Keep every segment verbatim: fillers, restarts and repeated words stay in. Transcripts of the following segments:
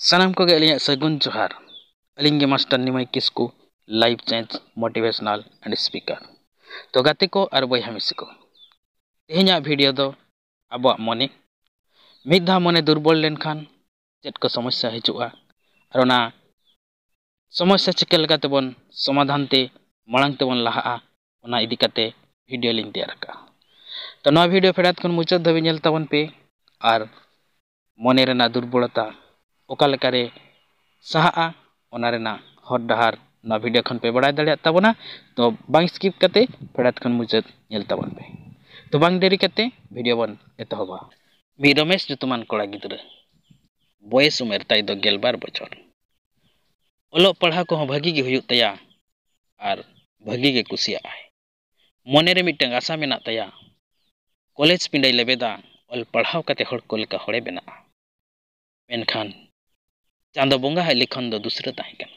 ᱥᱟᱱᱟᱢ ᱠᱚᱜᱮ ᱟᱹᱞᱤᱧᱟᱜ ᱥᱟᱹᱜᱩᱱ ᱡᱚᱦᱟᱨ᱾ ᱟᱹᱞᱤᱧ ᱜᱮ master ᱱᱤᱢᱟᱭ Kisku, life change, motivational and speaker᱾ ᱛᱚ ᱜᱟᱛᱮ ᱠᱚ ᱟᱨ ᱵᱚᱭᱦᱟ ᱢᱤᱥᱤ ᱠᱚ, ᱛᱮᱦᱮᱧᱟᱜ ᱵᱷᱤᱰᱤᱭᱳ ᱫᱚ ᱟᱵᱚᱣᱟᱜ ᱢᱚᱱᱮ, ᱢᱤᱫ ᱫᱷᱟᱣ ᱢᱚᱱᱮ ᱫᱩᱨᱵᱚᱞ ᱞᱮᱱᱠᱷᱟᱱ ᱪᱮᱫ ᱠᱚ ᱥᱚᱢᱚᱥᱥᱟ ᱦᱤᱡᱩᱜᱼᱟ ᱟᱨ ᱚᱱᱟ ᱥᱚᱢᱚᱥᱥᱟ ᱪᱤᱠᱟᱹ ᱞᱮᱠᱟ ᱛᱮᱵᱚᱱ ᱥᱚᱢᱟᱫᱷᱟᱱ ᱛᱮ ᱢᱟᱲᱟᱝ ᱛᱮᱵᱚᱱ ᱞᱟᱦᱟᱜᱼᱟ, ᱚᱱᱟ ᱤᱫᱤ ᱠᱟᱛᱮ ᱵᱷᱤᱰᱤᱭᱳ ᱞᱤᱧ ᱛᱮᱭᱟᱨ ᱟᱠᱟᱫᱼᱟ᱾ ᱛᱚ ᱱᱚᱣᱟ ᱵᱷᱤᱰᱤᱭᱳ ᱯᱷᱮᱰᱟᱛ ᱠᱷᱚᱱ ᱢᱩᱪᱟᱹᱫ ᱫᱷᱟᱹᱵᱤᱡ ᱧᱮᱞ ᱛᱟᱵᱚᱱ ᱯᱮ ᱟᱨ ᱢᱚᱱᱮ ᱨᱮᱱᱟᱜ ᱫᱩᱨᱵᱚᱞᱚᱛᱟ ᱚᱠᱟ ᱞᱮᱠᱟᱨᱮ ᱥᱟᱦᱟᱜᱼᱟ, ᱚᱱᱟ ᱨᱮᱱᱟᱜ ᱦᱚᱨ ᱰᱟᱦᱟᱨ ᱱᱚᱣᱟ ᱵᱷᱤᱰᱤᱭᱳ ᱠᱷᱚᱱ ᱯᱮ ᱵᱟᱲᱟᱭ ᱫᱟᱲᱮᱭᱟᱜ ᱛᱟᱵᱚᱱᱟ᱾ ᱛᱚ ᱵᱟᱝ skip ᱠᱟᱛᱮ ᱯᱷᱮᱰᱟᱛ ᱠᱷᱚᱱ ᱢᱩᱪᱟᱹᱫ ᱧᱮᱞ ᱛᱟᱵᱚᱱ ᱯᱮ᱾ ᱛᱚ ᱵᱟᱝ ᱰᱮᱨᱤ ᱠᱟᱛᱮ ᱵᱷᱤᱰᱤᱭᱳ ᱵᱚᱱ ᱮᱛᱚᱦᱚᱵᱟ᱾ ᱢᱤᱫ ᱨᱚᱢᱮᱥ ᱧᱩᱛᱩᱢᱟᱱ ᱠᱚᱲᱟ ᱜᱤᱫᱽᱨᱟᱹ, ᱵᱚᱭᱮᱥ ᱩᱢᱮᱨ ᱛᱟᱭ ᱫᱚ ᱜᱮᱞᱵᱟᱨ ᱵᱚᱪᱷᱚᱨ᱾ ᱚᱞᱚᱜ ᱯᱟᱲᱦᱟᱣ ᱠᱚᱦᱚᱸ ᱵᱷᱟᱹᱜᱤ ᱜᱮ ᱦᱩᱭᱩᱜ ᱛᱟᱭᱟ ᱟᱨ ᱵᱷᱟᱹᱜᱤ ᱜᱮ ᱠᱩᱥᱤᱭᱟᱜᱼᱟᱭ᱾ ᱢᱚᱱᱮᱨᱮ ᱢᱤᱫᱴᱟᱝ ᱟᱥᱟ ᱢᱮᱱᱟᱜ ᱛᱟᱭᱟ, ᱠᱚᱞᱮᱡᱽ ᱯᱤᱸᱰᱟᱹᱭ ᱞᱮᱵᱮᱫᱟ, ᱚᱞ ᱯᱟᱲᱦᱟᱣ ᱠᱟᱛᱮ ᱦᱚᱲ ᱠᱚ ᱞᱮᱠᱟ ᱦᱚᱲᱮ ᱵᱮᱱᱟᱜᱼᱟ᱾ ᱢᱮᱱᱠᱷᱟᱱ ᱪᱟᱸᱫᱚ ᱵᱚᱸᱜᱟ ᱟᱜ ᱞᱤᱠᱷᱚᱱ ᱫᱚ ᱫᱩᱥᱨᱟᱹ ᱛᱟᱦᱮᱸ ᱠᱟᱱᱟ᱾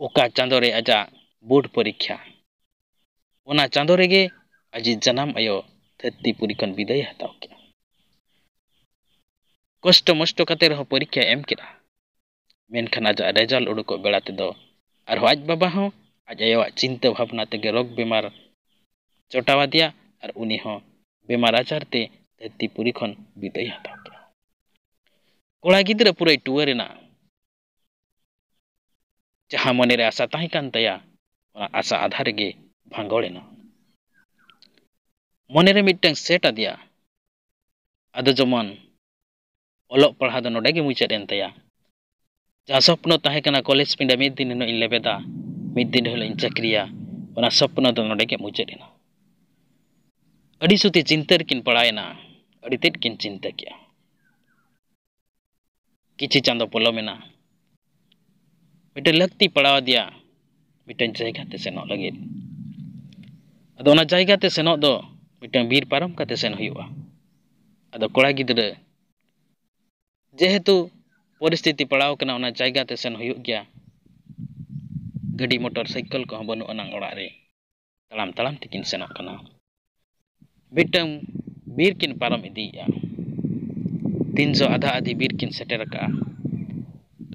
ᱚᱠᱟ ᱪᱟᱸᱫᱚ ᱨᱮ ᱟᱡᱟᱜ ᱵᱳᱨᱰ ᱯᱚᱨᱤᱠᱠᱷᱟ, ᱚᱱᱟ ᱪᱟᱸᱫᱚ ᱨᱮᱜᱮ ᱟᱡᱤᱡ ᱡᱟᱱᱟᱢ ᱟᱭᱳ ᱫᱷᱟᱹᱨᱛᱤ ᱯᱩᱨᱤ ᱠᱷᱚᱱ ᱵᱤᱫᱟᱹᱭᱮ ᱦᱟᱛᱟᱣ ᱠᱮᱫᱟ᱾ ᱠᱚᱥᱴᱚ ᱢᱚᱥᱴᱚ ᱠᱟᱛᱮ ᱨᱮᱦᱚᱸ ᱯᱚᱨᱤᱠᱠᱷᱟᱭ ᱮᱢ ᱠᱮᱫᱟ, ᱢᱮᱱᱠᱷᱟᱱ ᱟᱡᱟᱜ ᱨᱮᱡᱟᱞᱴ ᱩᱰᱩᱠᱚᱜ ᱵᱮᱲᱟ ᱛᱮᱫᱚ ᱟᱨᱦᱚᱸ ᱟᱡ ᱵᱟᱵᱟ ᱦᱚᱸ ᱟᱡ ᱟᱭᱳᱣᱟᱜ ᱪᱤᱱᱛᱟᱹ ᱵᱷᱟᱵᱽᱱᱟ ᱛᱮᱜᱮ ᱨᱳᱜᱽ ᱵᱮᱢᱟᱨ ᱪᱚᱴᱟᱣ ᱟᱫᱮᱭᱟ ᱟᱨ ᱩᱱᱤ ᱦᱚᱸ ᱵᱮᱢᱟᱨ ᱟᱡᱟᱨ ᱛᱮ ᱫᱷᱟᱹᱨᱛᱤ ᱯᱩᱨᱤ ᱠᱷᱚᱱ ᱵᱤᱫᱟᱹᱭ ᱦᱟᱛᱟᱣ ᱠᱮᱫᱟ᱾ ᱠᱚᱲᱟ ᱜᱤᱫᱽᱨᱟᱹ ᱯᱩᱨᱟᱹᱭ ᱴᱩᱣᱟᱹᱨ ᱮᱱᱟ᱾ ᱡᱟᱦᱟᱸ ᱢᱚᱱᱮᱨᱮ ᱟᱥᱟ ᱛᱟᱦᱮᱸ ᱠᱟᱱ ᱛᱟᱭᱟ, ᱚᱱᱟ ᱟᱥᱟ ᱟᱫᱷᱟ ᱨᱮᱜᱮ ᱵᱷᱟᱸᱜᱚᱲ ᱮᱱᱟ᱾ ᱢᱚᱱᱮᱨᱮ ᱢᱤᱫᱴᱟᱝ ᱥᱮᱴ ᱟᱫᱮᱭᱟ, ᱟᱫᱚ ᱡᱮᱢᱚᱱ ᱚᱞᱚᱜ ᱯᱟᱲᱦᱟᱣ ᱫᱚ ᱱᱚᱰᱮ ᱜᱮ ᱢᱩᱪᱟᱹᱫ ᱮᱱ ᱛᱟᱭᱟ᱾ ᱡᱟᱦᱟᱸ ᱥᱚᱯᱱᱚ ᱛᱟᱦᱮᱸ ᱠᱟᱱᱟ, ᱠᱚᱞᱮᱡᱽ ᱯᱤᱸᱰᱟᱹ ᱢᱤᱫ ᱫᱤᱱ ᱦᱤᱞᱳᱜ ᱤᱧ ᱞᱮᱵᱮᱫᱟ, ᱢᱤᱫ ᱫᱤᱱ ᱦᱤᱞᱳᱜ ᱤᱧ ᱪᱟᱹᱠᱨᱤᱭᱟ, ᱚᱱᱟ ᱥᱚᱯᱱᱚ ᱫᱚ ᱱᱚᱰᱮ ᱜᱮ ᱢᱩᱪᱟᱹᱫ ᱮᱱᱟ᱾ ᱟᱹᱰᱤ ᱥᱩᱛᱤ ᱪᱤᱱᱛᱟᱹ ᱨᱮᱠᱤᱱ ᱯᱟᱲᱟᱣ ᱮᱱᱟ, ᱟᱹᱰᱤ ᱛᱮᱫ ᱠᱤᱱ ᱪᱤᱱᱛᱟᱹ ᱠᱮᱜᱼᱟ᱾ ᱠᱤᱪᱷᱤ ᱪᱟᱸᱫᱚ ᱯᱚᱞᱚᱢᱮᱱᱟ᱾ ᱢᱤᱫᱴᱮᱱ ᱞᱟᱹᱠᱛᱤ ᱯᱟᱲᱟᱣ ᱟᱫᱮᱭᱟ ᱢᱤᱫᱴᱮᱱ ᱡᱟᱭᱜᱟ ᱛᱮ ᱥᱮᱱᱚᱜ ᱞᱟᱹᱜᱤᱫ᱾ ᱟᱫᱚ ᱚᱱᱟ ᱡᱟᱭᱜᱟ ᱛᱮ ᱥᱮᱱᱚᱜ ᱫᱚ ᱢᱤᱫᱴᱟᱝ ᱵᱤᱨ ᱯᱟᱨᱚᱢ ᱠᱟᱛᱮ ᱥᱮᱱ ᱦᱩᱭᱩᱜᱼᱟ᱾ ᱟᱫᱚ ᱠᱚᱲᱟ ᱜᱤᱫᱽᱨᱟᱹ ᱡᱮᱦᱮᱛᱩ ᱯᱚᱨᱤᱥᱛᱷᱤᱛᱤ ᱯᱟᱲᱟᱣ ᱠᱟᱱᱟ, ᱚᱱᱟ ᱡᱟᱭᱜᱟ ᱛᱮ ᱥᱮᱱ ᱦᱩᱭᱩᱜ ᱜᱮᱭᱟ᱾ ᱜᱟᱹᱰᱤ ᱢᱚᱴᱚᱨ ᱥᱟᱭᱠᱮᱞ ᱠᱚᱦᱚᱸ ᱵᱟᱹᱱᱩᱜ ᱟᱱᱟᱝ ᱚᱲᱟᱜ ᱨᱮ᱾ ᱛᱟᱲᱟᱢ ᱛᱟᱲᱟᱢ ᱛᱮᱠᱤᱱ ᱥᱮᱱᱚᱜ ᱠᱟᱱᱟ᱾ ᱢᱤᱫᱴᱟᱝ ᱵᱤᱨ ᱠᱤᱱ ᱯᱟᱨᱚᱢ ᱤᱫᱤᱭᱮᱫᱼᱟ᱾ ᱛᱤᱱ ᱡᱚ ᱟᱫᱷᱟ ᱟᱫᱷᱤ ᱵᱤᱨ ᱠᱤᱱ ᱥᱮᱴᱮᱨ ᱟᱠᱟᱫᱼᱟ,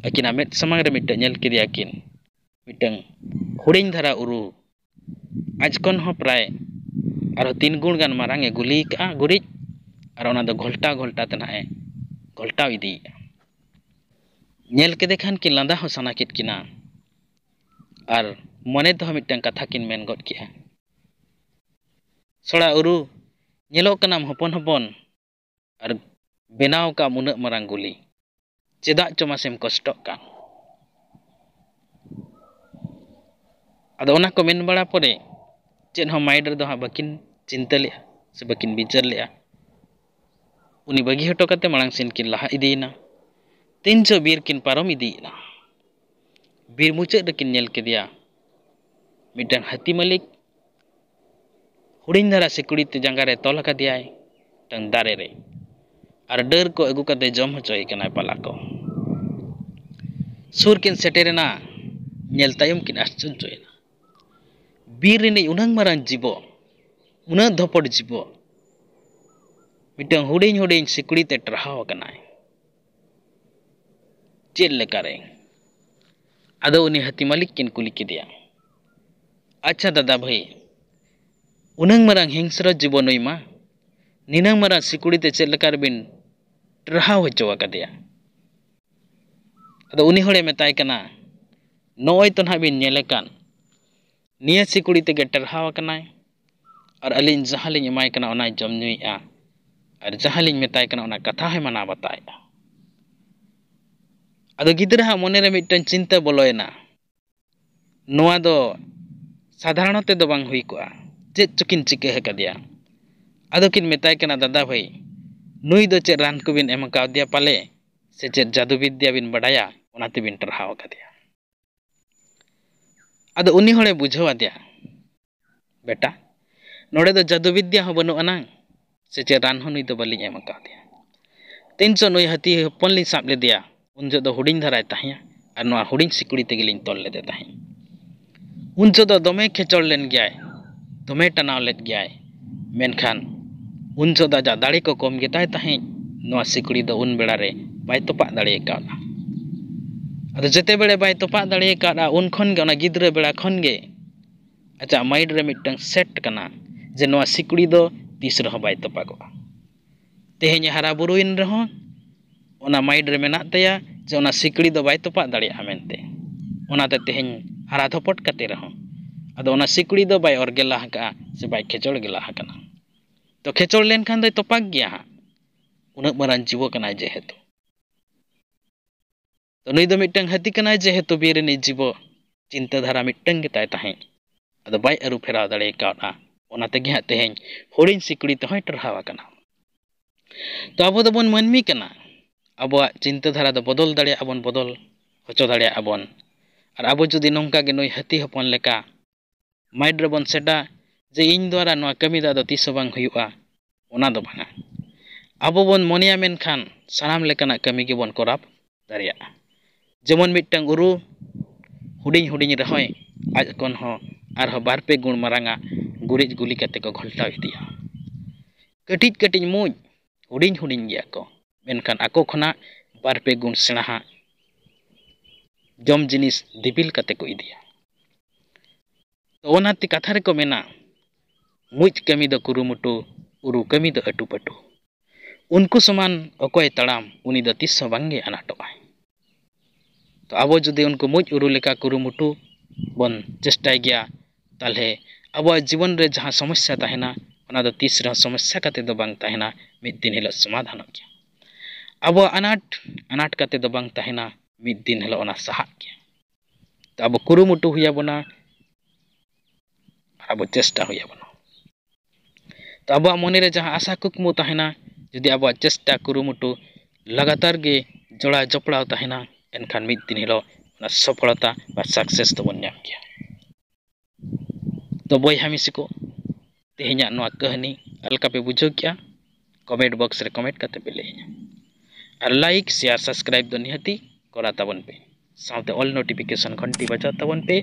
ᱟᱹᱠᱤᱱᱟᱜ ᱢᱮᱫ ᱥᱟᱢᱟᱝ ᱨᱮ ᱢᱤᱫᱴᱟᱝ ᱧᱮᱞ ᱠᱮᱫᱮᱭᱟ ᱠᱤᱱ, ᱢᱤᱫᱴᱟᱝ ᱦᱩᱰᱤᱧ ᱫᱷᱟᱨᱟ ᱩᱨᱩ, ᱟᱡ ᱠᱷᱚᱱ ᱦᱚᱸ ᱯᱨᱟᱭ ᱟᱨᱦᱚᱸ ᱛᱤᱱ ᱜᱩᱱ ᱜᱟᱱ ᱢᱟᱨᱟᱝ ᱮ ᱜᱩᱞᱤ ᱟᱠᱟᱫᱼᱟ ᱜᱩᱨᱤᱡ, ᱟᱨ ᱚᱱᱟ ᱫᱚ ᱜᱷᱚᱞᱴᱟᱣ ᱜᱷᱚᱞᱴᱟᱣ ᱛᱮ ᱱᱟᱦᱟᱜ ᱮ ᱜᱷᱚᱞᱴᱟᱣ ᱤᱫᱤᱭᱮᱫᱼᱟ᱾ ᱧᱮᱞ ᱠᱮᱫᱮ ᱠᱷᱟᱱ ᱠᱤᱱ ᱞᱟᱸᱫᱟ ᱦᱚᱸ ᱥᱟᱱᱟ ᱠᱮᱫ ᱠᱤᱱᱟ, ᱟᱨ ᱢᱚᱱᱮ ᱛᱮᱦᱚᱸ ᱢᱤᱫᱴᱟᱝ ᱠᱟᱛᱷᱟ ᱠᱤᱱ ᱢᱮᱱ ᱜᱚᱫ ᱠᱮᱫᱼᱟ, "ᱥᱚᱲᱟ ᱩᱨᱩ, ᱧᱮᱞᱚᱜ ᱠᱟᱱᱟᱢ ᱦᱚᱯᱚᱱ ᱦᱚᱯᱚᱱ, ᱟᱨ ᱵᱮᱱᱟᱣ ᱠᱟᱢ ᱩᱱᱟᱹᱜ ᱢᱟᱨᱟᱝ ᱜᱩᱞᱤ, ᱪᱮᱫᱟᱜ ᱪᱚ ᱢᱟᱥᱮᱢ ᱠᱚᱥᱴᱚᱜ ᱠᱟᱱ?" ᱟᱫᱚ ᱚᱱᱟ ᱠᱚ ᱢᱮᱱ ᱵᱟᱲᱟ ᱯᱚᱨᱮ ᱪᱮᱫ ᱦᱚᱸ ᱢᱟᱭᱤᱱᱰ ᱨᱮᱫᱚ ᱦᱟᱸᱜ ᱵᱟᱹᱠᱤᱱ ᱪᱤᱱᱛᱟᱹ ᱞᱮᱫᱼᱟ ᱥᱮ ᱵᱟᱹᱠᱤᱱ ᱵᱤᱪᱟᱹᱨ ᱞᱮᱫᱼᱟ᱾ ᱩᱱᱤ ᱵᱟᱹᱜᱤ ᱦᱚᱴᱚ ᱠᱟᱛᱮ ᱢᱟᱲᱟᱝ ᱥᱮᱱ ᱠᱤᱱ ᱞᱟᱦᱟ ᱤᱫᱤᱭᱮᱱᱟ᱾ ᱛᱤᱱ ᱡᱚ ᱵᱤᱨ ᱠᱤᱱ ᱯᱟᱨᱚᱢ ᱤᱫᱤᱭᱮᱱᱟ, ᱵᱤᱨ ᱢᱩᱪᱟᱹᱫ ᱨᱮᱠᱤᱱ ᱧᱮᱞ ᱠᱮᱫᱮᱭᱟ ᱢᱤᱫᱴᱟᱝ ᱦᱟᱹᱛᱤ ᱢᱟᱹᱞᱤᱠ, ᱦᱩᱰᱤᱧ ᱫᱷᱟᱨᱟ ᱥᱤᱠᱲᱤ ᱛᱮ ᱡᱟᱸᱜᱟ ᱨᱮ ᱛᱚᱞ ᱟᱠᱟᱫᱮᱭᱟᱭ ᱢᱤᱫᱴᱟᱝ ᱫᱟᱨᱮ ᱨᱮ, ᱟᱨ ᱰᱟᱹᱨ ᱠᱚ ᱟᱹᱜᱩ ᱠᱟᱛᱮ ᱡᱚᱢ ᱦᱚᱪᱚᱭᱮ ᱠᱟᱱᱟᱭ ᱯᱟᱞᱟ ᱠᱚ᱾ ᱥᱩᱨ ᱠᱤᱱ ᱥᱮᱴᱮᱨᱮᱱᱟ, ᱧᱮᱞ ᱛᱟᱭᱚᱢ ᱠᱤᱱ ᱟᱥᱪᱚᱨᱡᱚᱭᱮᱱᱟ᱾ ᱵᱤᱨ ᱨᱤᱱᱤᱡ ᱩᱱᱟᱹᱝ ᱢᱟᱨᱟᱝ ᱡᱤᱵᱚ, ᱩᱱᱟᱹᱜ ᱫᱷᱚᱯᱚᱴ ᱡᱤᱵᱚ, ᱢᱤᱫᱴᱟᱝ ᱦᱩᱰᱤᱧ ᱦᱩᱰᱤᱧ ᱥᱤᱠᱲᱤ ᱛᱮ ᱴᱟᱨᱦᱟᱣ ᱟᱠᱟᱱᱟᱭ᱾ ᱪᱮᱫ ᱞᱮᱠᱟᱨᱮ? ᱟᱫᱚ ᱩᱱᱤ ᱦᱟᱹᱛᱤ ᱢᱟᱹᱞᱤᱠ ᱠᱤᱱ ᱠᱩᱞᱤ ᱠᱮᱫᱮᱭᱟ, "ᱟᱪᱪᱷᱟ ᱫᱟᱫᱟ ᱵᱷᱟᱹᱭ, ᱩᱱᱟᱹᱝ ᱢᱟᱨᱟᱝ ᱦᱤᱝᱥᱨᱚ ᱡᱤᱵᱚ ᱱᱩᱭ ᱢᱟ, ᱱᱤᱱᱟᱹᱝ ᱢᱟᱨᱟᱝ ᱥᱤᱠᱲᱤ ᱛᱮ ᱪᱮᱫ ᱞᱮᱠᱟ ᱨᱮᱵᱤᱱ ᱴᱟᱨᱦᱟᱣ ᱦᱚᱪᱚ ᱟᱠᱟᱫᱮᱭᱟ?" ᱟᱫᱚ ᱩᱱᱤ ᱦᱚᱲᱮ ᱢᱮᱛᱟᱭ ᱠᱟᱱᱟ, "ᱱᱚᱜᱼᱚᱭ ᱛᱚ ᱱᱟᱦᱟᱜ ᱵᱤᱱ ᱧᱮᱞᱮ ᱠᱟᱱ, ᱱᱤᱭᱟᱹ ᱥᱤᱠᱲᱤ ᱛᱮᱜᱮ ᱴᱟᱨᱦᱟᱣ ᱟᱠᱟᱱᱟᱭ, ᱟᱨ ᱟᱹᱞᱤᱧ ᱡᱟᱦᱟᱸ ᱞᱤᱧ ᱮᱢᱟᱭ ᱠᱟᱱᱟ ᱚᱱᱟᱭ ᱡᱚᱢ ᱧᱩᱭᱮᱫᱼᱟ, ᱟᱨ ᱡᱟᱦᱟᱸ ᱞᱤᱧ ᱢᱮᱛᱟᱭ ᱠᱟᱱᱟ ᱚᱱᱟ ᱠᱟᱛᱷᱟ ᱦᱚᱸᱭ ᱢᱟᱱᱟᱣ ᱵᱟᱛᱟᱣᱮᱫᱼᱟ᱾" ᱟᱫᱚ ᱜᱤᱫᱽᱨᱟᱹ ᱦᱟᱜ ᱢᱚᱱᱮᱨᱮ ᱢᱤᱫᱴᱟᱝ ᱪᱤᱱᱛᱟᱹ ᱵᱚᱞᱚᱭᱮᱱᱟ, "ᱱᱚᱣᱟ ᱫᱚ ᱥᱟᱫᱷᱟᱨᱚᱱ ᱛᱮᱫᱚ ᱵᱟᱝ ᱦᱩᱭ ᱠᱚᱜᱼᱟ, ᱪᱮᱫ ᱪᱚᱠᱤᱱ ᱪᱤᱠᱟᱹ ᱟᱠᱟᱫᱮᱭᱟ?" ᱟᱫᱚ ᱠᱤᱱ ᱢᱮᱛᱟᱭ ᱠᱟᱱᱟ, "ᱫᱟᱫᱟ ᱵᱷᱟᱹᱭ, ᱱᱩᱭ ᱫᱚ ᱪᱮᱫ ᱨᱟᱱ ᱠᱚᱵᱤᱱ ᱮᱢ ᱠᱟᱣᱫᱮᱭᱟ ᱯᱟᱞᱮ, ᱥᱮ ᱪᱮᱫ ᱡᱟᱫᱩ ᱵᱤᱫᱽᱫᱟ ᱵᱤᱱ ᱵᱟᱰᱟᱭᱟ, ᱚᱱᱟ ᱛᱮᱵᱤᱱ ᱴᱟᱨᱦᱟᱣ ᱟᱠᱟᱫᱮᱭᱟ?" ᱟᱫᱚ ᱩᱱᱤ ᱦᱚᱲᱮ ᱵᱩᱡᱷᱟᱹᱣ ᱟᱫᱮᱭᱟ, "ᱵᱮᱴᱟ, ᱱᱚᱰᱮ ᱫᱚ ᱡᱟᱫᱩ ᱵᱤᱫᱽᱫᱟ ᱦᱚᱸ ᱵᱟᱹᱱᱩᱜ ᱟᱱᱟᱝ, ᱥᱮ ᱪᱮᱫ ᱨᱟᱱ ᱦᱚᱸ ᱱᱩᱭ ᱫᱚ ᱵᱟᱹᱞᱤᱧ ᱮᱢ ᱟᱠᱟᱫᱮᱭᱟ᱾ ᱛᱤᱱ ᱡᱚᱦᱚᱜ ᱱᱩᱭ ᱦᱟᱹᱛᱤ ᱦᱚᱯᱚᱱ ᱞᱤᱧ ᱥᱟᱵ ᱞᱮᱫᱮᱭᱟ, ᱩᱱ ᱡᱚᱦᱚᱜ ᱫᱚ ᱦᱩᱰᱤᱧ ᱫᱷᱟᱨᱟᱭ ᱛᱟᱦᱮᱸᱭᱟ, ᱟᱨ ᱱᱚᱣᱟ ᱦᱩᱰᱤᱧ ᱥᱤᱠᱲᱤ ᱛᱮᱜᱮᱞᱤᱧ ᱛᱚᱞ ᱞᱮᱫᱮ ᱛᱟᱦᱮᱸᱫ᱾ ᱩᱱ ᱡᱚᱦᱚᱜ ᱫᱚ ᱫᱚᱢᱮ ᱠᱷᱮᱪᱚᱲ ᱞᱮᱱ ᱜᱮᱭᱟᱭ, ᱫᱚᱢᱮ ᱴᱟᱱᱟᱣ ᱞᱮᱫ ᱜᱮᱭᱟᱭ, ᱢᱮᱱᱠᱷᱟᱱ ᱩᱱ ᱡᱚᱦᱚᱜ ᱫᱚ ᱟᱡᱟᱜ ᱫᱟᱲᱮ ᱠᱚ ᱠᱚᱢ ᱜᱮᱛᱟᱭ ᱛᱟᱦᱮᱸᱫ, ᱱᱚᱣᱟ ᱥᱤᱠᱲᱤ ᱫᱚ ᱩᱱ ᱵᱮᱲᱟ ᱨᱮ ᱵᱟᱭ ᱛᱚᱯᱟᱜ ᱫᱟᱲᱮ ᱟᱠᱟᱫᱼᱟ᱾ ᱟᱫᱚ ᱡᱮᱛᱮ ᱵᱮᱲᱮ ᱵᱟᱭ ᱛᱚᱯᱟᱜ ᱫᱟᱲᱮ ᱟᱠᱟᱫᱼᱟ, ᱩᱱ ᱠᱷᱚᱱ ᱜᱮ, ᱚᱱᱟ ᱜᱤᱫᱽᱨᱟᱹ ᱵᱮᱲᱟ ᱠᱷᱚᱱ ᱜᱮ ᱟᱡᱟᱜ ᱢᱟᱭᱤᱱᱰ ᱨᱮ ᱢᱤᱫᱴᱟᱝ ᱥᱮᱴ ᱠᱟᱱᱟ ᱡᱮ ᱱᱚᱣᱟ ᱥᱤᱠᱲᱤ ᱫᱚ ᱛᱤᱥ ᱨᱮᱦᱚᱸ ᱵᱟᱭ ᱛᱚᱯᱟᱜᱚᱜᱼᱟ᱾ ᱛᱮᱦᱮᱧ ᱦᱟᱨᱟ ᱵᱩᱨᱩᱭᱮᱱ ᱨᱮᱦᱚᱸ ᱚᱱᱟ ᱢᱟᱭᱤᱱᱰ ᱨᱮ ᱢᱮᱱᱟᱜ ᱛᱟᱭᱟ ᱡᱮ ᱚᱱᱟ ᱥᱤᱠᱲᱤ ᱫᱚ ᱵᱟᱭ ᱛᱚᱯᱟᱜ ᱫᱟᱲᱮᱭᱟᱜᱼᱟ ᱢᱮᱱᱛᱮ᱾ ᱚᱱᱟᱛᱮ ᱛᱮᱦᱮᱧ ᱦᱟᱨᱟ ᱫᱷᱚᱯᱚᱴ ᱠᱟᱛᱮ ᱨᱮᱦᱚᱸ ᱟᱫᱚ ᱚᱱᱟ ᱥᱤᱠᱲᱤ ᱫᱚ ᱵᱟᱭ ᱚᱨ ᱜᱮᱞᱟ ᱟᱠᱟᱫᱼᱟ ᱥᱮ ᱵᱟᱭ ᱠᱷᱮᱪᱚᱲ ᱜᱮᱞᱟ ᱟᱠᱟᱱᱟ᱾ ᱛᱚ ᱠᱷᱮᱪᱚᱲ ᱞᱮᱱᱠᱷᱟᱱ ᱫᱚᱭ ᱛᱚᱯᱟᱜ ᱜᱮᱭᱟ ᱦᱟᱸᱜ, ᱩᱱᱟᱹᱜ ᱢᱟᱨᱟᱝ ᱡᱤᱣᱚ ᱠᱟᱱᱟᱭ ᱡᱮᱦᱮᱛᱩ᱾ ᱛᱚ ᱱᱩᱭ ᱫᱚ ᱢᱤᱫᱴᱟᱝ ᱦᱟᱹᱛᱤ ᱠᱟᱱᱟᱭ ᱡᱮᱦᱮᱛᱩ ᱵᱤᱨ ᱨᱤᱱᱤᱡ ᱡᱤᱵᱚ, ᱪᱤᱱᱛᱟᱹ ᱫᱷᱟᱨᱟ ᱢᱤᱫᱴᱟᱝ ᱜᱮᱛᱟᱭ ᱛᱟᱦᱮᱸᱫ᱾ ᱟᱫᱚ ᱵᱟᱭ ᱟᱹᱨᱩ ᱯᱷᱮᱨᱟᱣ ᱫᱟᱲᱮ ᱠᱟᱣᱫᱼᱟ᱾ ᱚᱱᱟ ᱛᱮᱜᱮ ᱦᱟᱸᱜ ᱛᱮᱦᱮᱧ ᱦᱩᱰᱤᱧ ᱥᱤᱠᱲᱤ ᱛᱮᱦᱚᱸᱭ ᱴᱟᱨᱦᱟᱣ ᱟᱠᱟᱱᱟ᱾ ᱛᱚ ᱟᱵᱚ ᱫᱚᱵᱚᱱ ᱢᱟᱹᱱᱢᱤ ᱠᱟᱱᱟ, ᱟᱵᱚᱣᱟᱜ ᱪᱤᱱᱛᱟᱹ ᱫᱷᱟᱨᱟ ᱫᱚ ᱵᱚᱫᱚᱞ ᱫᱟᱲᱮᱭᱟᱜᱼᱟ ᱵᱚᱱ, ᱵᱚᱫᱚᱞ ᱦᱚᱪᱚ ᱫᱟᱲᱮᱭᱟᱜᱼᱟ ᱵᱚᱱ᱾ ᱟᱨ ᱟᱵᱚ ᱡᱩᱫᱤ ᱱᱚᱝᱠᱟ ᱜᱮ ᱱᱩᱭ ᱦᱟᱹᱛᱤ ᱦᱚᱯᱚᱱ ᱞᱮᱠᱟ ᱢᱟᱭᱤᱱᱰ ᱨᱮᱵᱚᱱ ᱥᱮᱴᱟ ᱡᱮ ᱤᱧ ᱫᱚ ᱟᱨ ᱱᱚᱣᱟ ᱠᱟᱹᱢᱤ ᱫᱚ ᱟᱫᱚ ᱛᱤᱥ ᱦᱚᱸ ᱵᱟᱝ ᱦᱩᱭᱩᱜᱼᱟ, ᱚᱱᱟ ᱫᱚ ᱵᱟᱝᱟ᱾ ᱟᱵᱚ ᱵᱚᱱ ᱢᱚᱱᱮᱭᱟ ᱢᱮᱱᱠᱷᱟᱱ ᱥᱟᱱᱟᱢ ᱞᱮᱠᱟᱱᱟᱜ ᱠᱟᱹᱢᱤ ᱜᱮᱵᱚᱱ ᱠᱚᱨᱟᱣ ᱫᱟᱲᱮᱭᱟᱜᱼᱟ᱾ ᱡᱮᱢᱚᱱ ᱢᱤᱫᱴᱟᱝ ᱩᱨᱩ ᱦᱩᱰᱤᱧ ᱦᱩᱰᱤᱧ ᱨᱮᱦᱚᱸᱭ ᱟᱡ ᱠᱷᱚᱱ ᱦᱚᱸ ᱟᱨᱦᱚᱸ ᱵᱟᱨ ᱯᱮ ᱜᱩᱬ ᱢᱟᱨᱟᱝᱟᱜ ᱜᱩᱨᱤᱡ ᱜᱩᱞᱤ ᱠᱟᱛᱮ ᱠᱚ ᱜᱷᱚᱞᱴᱟᱣ ᱤᱫᱤᱭᱟ᱾ ᱠᱟᱹᱴᱤᱡ ᱠᱟᱹᱴᱤᱡ ᱢᱩᱸᱡ ᱦᱩᱰᱤᱧ ᱦᱩᱰᱤᱧ ᱜᱮᱭᱟ ᱠᱚ, ᱢᱮᱱᱠᱷᱟᱱ ᱟᱠᱚ ᱠᱷᱚᱱᱟᱜ ᱵᱟᱨ ᱯᱮ ᱜᱩᱬ ᱥᱮᱬᱟ ᱦᱟᱸᱜ ᱡᱚᱢ ᱡᱤᱱᱤᱥ ᱫᱤᱯᱤᱞ ᱠᱟᱛᱮ ᱠᱚ ᱤᱫᱤᱭᱟ᱾ ᱛᱚ ᱚᱱᱟᱛᱮ ᱠᱟᱛᱷᱟ ᱨᱮᱠᱚ ᱢᱮᱱᱟ, ᱢᱩᱸᱡ ᱠᱟᱹᱢᱤ ᱫᱚ ᱠᱩᱨᱩᱢᱩᱴᱩ, ᱩᱨᱩ ᱠᱟᱹᱢᱤ ᱫᱚ ᱟᱹᱴᱩᱯᱟᱹᱴᱩ᱾ ᱩᱱᱠᱩ ᱥᱚᱢᱟᱱ ᱚᱠᱚᱭ ᱛᱟᱲᱟᱢ, ᱩᱱᱤ ᱫᱚ ᱛᱤᱥ ᱦᱚᱸ ᱵᱟᱝᱜᱮ ᱟᱱᱟᱴᱚᱜᱼᱟᱭ᱾ ᱛᱚ ᱟᱵᱚ ᱡᱩᱫᱤ ᱩᱱᱠᱩ ᱢᱩᱸᱡ ᱩᱨᱩ ᱞᱮᱠᱟ ᱠᱩᱨᱩᱢᱩᱴᱩ ᱵᱚᱱ ᱪᱮᱥᱴᱟᱭ ᱜᱮᱭᱟ, ᱛᱟᱦᱞᱮ ᱟᱵᱚᱣᱟᱜ ᱡᱤᱵᱚᱱ ᱨᱮ ᱡᱟᱦᱟᱸ ᱥᱚᱢᱚᱥᱥᱟ ᱛᱟᱦᱮᱱᱟ, ᱚᱱᱟ ᱫᱚ ᱛᱤᱥ ᱨᱮᱦᱚᱸ ᱥᱚᱢᱚᱥᱥᱟ ᱠᱟᱛᱮ ᱫᱚ ᱵᱟᱝ ᱛᱟᱦᱮᱱᱟ, ᱢᱤᱫ ᱫᱤᱱ ᱦᱤᱞᱳᱜ ᱥᱚᱢᱟᱫᱷᱟᱱᱚᱜ ᱜᱮᱭᱟ᱾ ᱟᱵᱚᱣᱟᱜ ᱟᱱᱟᱴ ᱟᱱᱟᱴ ᱠᱟᱛᱮ ᱫᱚ ᱵᱟᱝ ᱛᱟᱦᱮᱱᱟ, ᱢᱤᱫ ᱫᱤᱱ ᱦᱤᱞᱳᱜ ᱚᱱᱟ ᱥᱟᱦᱟᱜ ᱜᱮᱭᱟ᱾ ᱛᱚ ᱟᱵᱚ ᱠᱩᱨᱩᱢᱩᱴᱩ ᱦᱩᱭ ᱟᱵᱚᱱᱟ ᱟᱨ ᱟᱵᱚ ᱪᱮᱥᱴᱟ ᱦᱩᱭ ᱟᱵᱚᱱᱟ᱾ ᱛᱚ ᱟᱵᱚᱣᱟᱜ ᱢᱚᱱᱮᱨᱮ ᱡᱟᱦᱟᱸ ᱟᱥᱟ ᱠᱩᱠᱢᱩ ᱛᱟᱦᱮᱱᱟ, ᱡᱩᱫᱤ ᱟᱵᱚᱣᱟᱜ ᱪᱮᱥᱴᱟ ᱠᱩᱨᱩᱢᱩᱴᱩ ᱞᱟᱜᱟᱛᱟᱨ ᱜᱮ ᱡᱚᱲᱟᱣ ᱡᱚᱯᱲᱟᱣ ᱛᱟᱦᱮᱱᱟ, ᱮᱱᱠᱷᱟᱱ ᱢᱤᱫ ᱫᱤᱱ ᱦᱤᱞᱳᱜ ᱚᱱᱟ ᱥᱚᱯᱷᱚᱞᱚᱛᱟ ᱵᱟ ᱥᱟᱠᱥᱮᱥ ᱫᱚᱵᱚᱱ ᱧᱟᱢ ᱜᱮᱭᱟ᱾ ᱛᱚ ᱵᱚᱭᱦᱟ ᱢᱤᱥᱤ ᱠᱚ, ᱛᱮᱦᱮᱧᱟᱜ ᱱᱚᱣᱟ ᱠᱟᱹᱦᱱᱤ ᱚᱠᱟ ᱞᱮᱠᱟ ᱯᱮ ᱵᱩᱡᱷᱟᱹᱣ ᱠᱮᱜᱼᱟ? ᱠᱚᱢᱮᱱᱴ ᱵᱚᱠᱥ ᱨᱮ ᱠᱚᱢᱮᱱᱴ ᱠᱟᱛᱮ ᱯᱮ ᱞᱟᱹᱭ ᱤᱧᱟ᱾ ᱟᱨ ᱞᱟᱭᱤᱠ, ᱥᱮᱭᱟᱨ, ᱥᱟᱵᱥᱠᱨᱟᱭᱤᱵ ᱫᱚ ᱱᱤᱦᱟᱹᱛᱤ ᱠᱚᱨᱟᱣ ᱛᱟᱵᱚᱱ ᱯᱮ, ᱥᱟᱶᱛᱮ ᱚᱞ ᱱᱳᱴᱤᱯᱷᱤᱠᱮᱥᱚᱱ ᱜᱷᱚᱱᱴᱤ ᱵᱟᱡᱟᱣ ᱛᱟᱵᱚᱱ ᱯᱮ,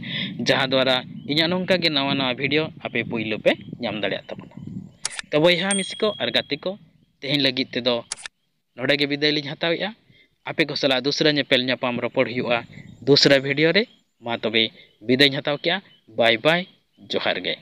ᱡᱟᱦᱟᱸ ᱫᱣᱟᱨᱟ ᱤᱧᱟᱹᱜ ᱱᱚᱝᱠᱟ ᱜᱮ ᱱᱟᱣᱟ ᱱᱟᱣᱟ ᱵᱷᱤᱰᱤᱭᱳ ᱟᱯᱮ ᱯᱩᱭᱞᱩ ᱯᱮ ᱧᱟᱢ ᱫᱟᱲᱮᱭᱟᱜ ᱛᱟᱵᱚᱱᱟ᱾ ᱛᱚ ᱵᱚᱭᱦᱟ ᱢᱤᱥᱤ ᱠᱚ ᱟᱨ ᱜᱟᱛᱮ ᱠᱚ, ᱛᱮᱦᱮᱧ ᱞᱟᱹᱜᱤᱫ ᱛᱮᱫᱚ ᱱᱚᱰᱮ ᱜᱮ ᱵᱤᱫᱟᱹᱭ ᱞᱤᱧ ᱦᱟᱛᱟᱣᱮᱫᱼᱟ᱾ ᱟᱯᱮ ᱠᱚ ᱥᱟᱞᱟᱜ ᱫᱩᱥᱨᱟ ᱧᱮᱯᱮᱞ ᱧᱟᱯᱟᱢ ᱨᱚᱯᱚᱲ ᱦᱩᱭᱩᱜᱼᱟ ᱫᱩᱥᱨᱟ video ᱨᱮ᱾ ᱢᱟ ᱛᱚᱵᱮ ᱵᱤᱫᱟᱹᱭ ᱤᱧ ᱦᱟᱛᱟᱣ ᱠᱮᱫᱼᱟ᱾ ᱵᱟᱭ ᱵᱟᱭ, ᱡᱚᱦᱟᱨ ᱜᱮ᱾